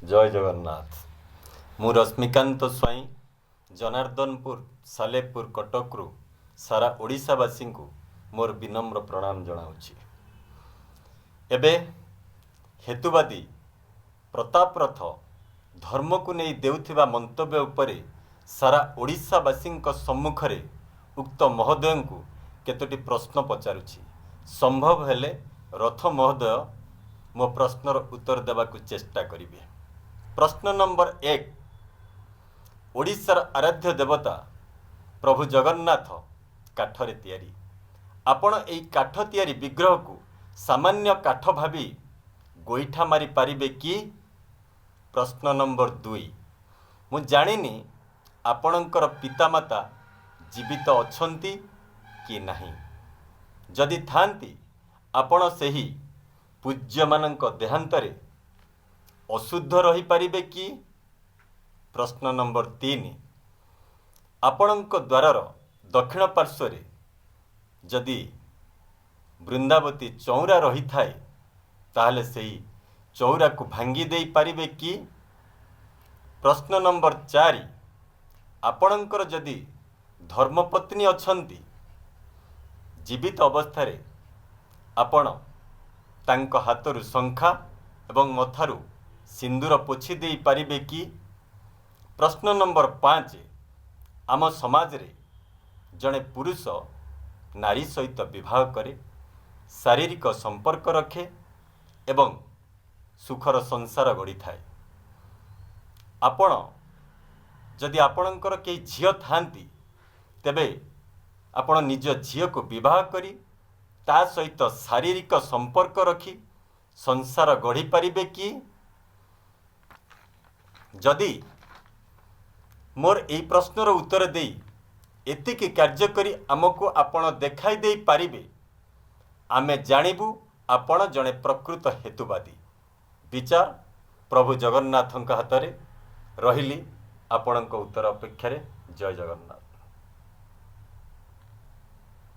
ଜୟ ଜଗନ୍ନାଥ। ମୁଁ ରଶ୍ମିକାନ୍ତ ସ୍ୱାଇଁ, ଜନାର୍ଦ୍ଦନପୁର, ସାଲେପୁର, କଟକରୁ ସାରା ଓଡ଼ିଶାବାସୀଙ୍କୁ ମୋର ବିନମ୍ର ପ୍ରଣାମ ଜଣାଉଛି। ଏବେ ହେତୁବାଦୀ ପ୍ରତାପ ରଥ ଧର୍ମକୁ ନେଇ ଦେଉଥିବା ମନ୍ତବ୍ୟ ଉପରେ ସାରା ଓଡ଼ିଶାବାସୀଙ୍କ ସମ୍ମୁଖରେ ଉକ୍ତ ମହୋଦୟଙ୍କୁ କେତୋଟି ପ୍ରଶ୍ନ ପଚାରୁଛି। ସମ୍ଭବ ହେଲେ ରଥ ମହୋଦୟ ମୋ ପ୍ରଶ୍ନର ଉତ୍ତର ଦେବାକୁ ଚେଷ୍ଟା କରିବେ। ପ୍ରଶ୍ନ ନମ୍ବର 1, ଓଡ଼ିଶାର ଆରାଧ୍ୟ ଦେବତା ପ୍ରଭୁ ଜଗନ୍ନାଥ କାଠରେ ତିଆରି। ଆପଣ ଏଇ କାଠ ତିଆରି ବିଗ୍ରହକୁ ସାମାନ୍ୟ କାଠ ଭାବି ଗୋଇଠା ମାରି ପାରିବେ କି? ପ୍ରଶ୍ନ ନମ୍ବର 2, ମୁଁ ଜାଣିନି ଆପଣଙ୍କର ପିତାମାତା ଜୀବିତ ଅଛନ୍ତି କି ନାହିଁ। ଯଦି ଥାଆନ୍ତି, ଆପଣ ସେହି ପୂଜ୍ୟମାନଙ୍କ ଦେହାନ୍ତରେ ଅଶୁଦ୍ଧ ରହିପାରିବେ କି? ପ୍ରଶ୍ନ ନମ୍ବର 3, ଆପଣଙ୍କ ଦ୍ୱାରର ଦକ୍ଷିଣ ପାର୍ଶ୍ୱରେ ଯଦି ବୃନ୍ଦାବତୀ ଚଉଁରା ରହିଥାଏ, ତାହେଲେ ସେହି ଚଉରାକୁ ଭାଙ୍ଗି ଦେଇପାରିବେ କି? ପ୍ରଶ୍ନ ନମ୍ବର 4, ଆପଣଙ୍କର ଯଦି ଧର୍ମପତ୍ନୀ ଅଛନ୍ତି, ଜୀବିତ ଅବସ୍ଥାରେ ଆପଣ ତାଙ୍କ ହାତରୁ ଶଙ୍ଖା ଏବଂ ମଥାରୁ ସିନ୍ଦୁର ପୋଛି ଦେଇପାରିବେ କି? ପ୍ରଶ୍ନ ନମ୍ବର 5, ଆମ ସମାଜରେ ଜଣେ ପୁରୁଷ ନାରୀ ସହିତ ବିବାହ କରେ, ଶାରୀରିକ ସମ୍ପର୍କ ରଖେ ଏବଂ ସୁଖର ସଂସାର ଗଢ଼ିଥାଏ। ଆପଣ ଯଦି ଆପଣଙ୍କର କେହି ଝିଅ ଥାଆନ୍ତି, ତେବେ ଆପଣ ନିଜ ଝିଅକୁ ବିବାହ କରି ତା ସହିତ ଶାରୀରିକ ସମ୍ପର୍କ ରଖି ସଂସାର ଗଢ଼ିପାରିବେ କି? ଯଦି ମୋର ଏଇ ପ୍ରଶ୍ନର ଉତ୍ତର ଦେଇ ଏତିକି କାର୍ଯ୍ୟ କରି ଆମକୁ ଆପଣ ଦେଖାଇ ଦେଇପାରିବେ, ଆମେ ଜାଣିବୁ ଆପଣ ଜଣେ ପ୍ରକୃତ ହେତୁବାଦୀ। ବିଚାର ପ୍ରଭୁ ଜଗନ୍ନାଥଙ୍କ ହାତରେ ରହିଲି। ଆପଣଙ୍କ ଉତ୍ତର ଅପେକ୍ଷାରେ। ଜୟ ଜଗନ୍ନାଥ।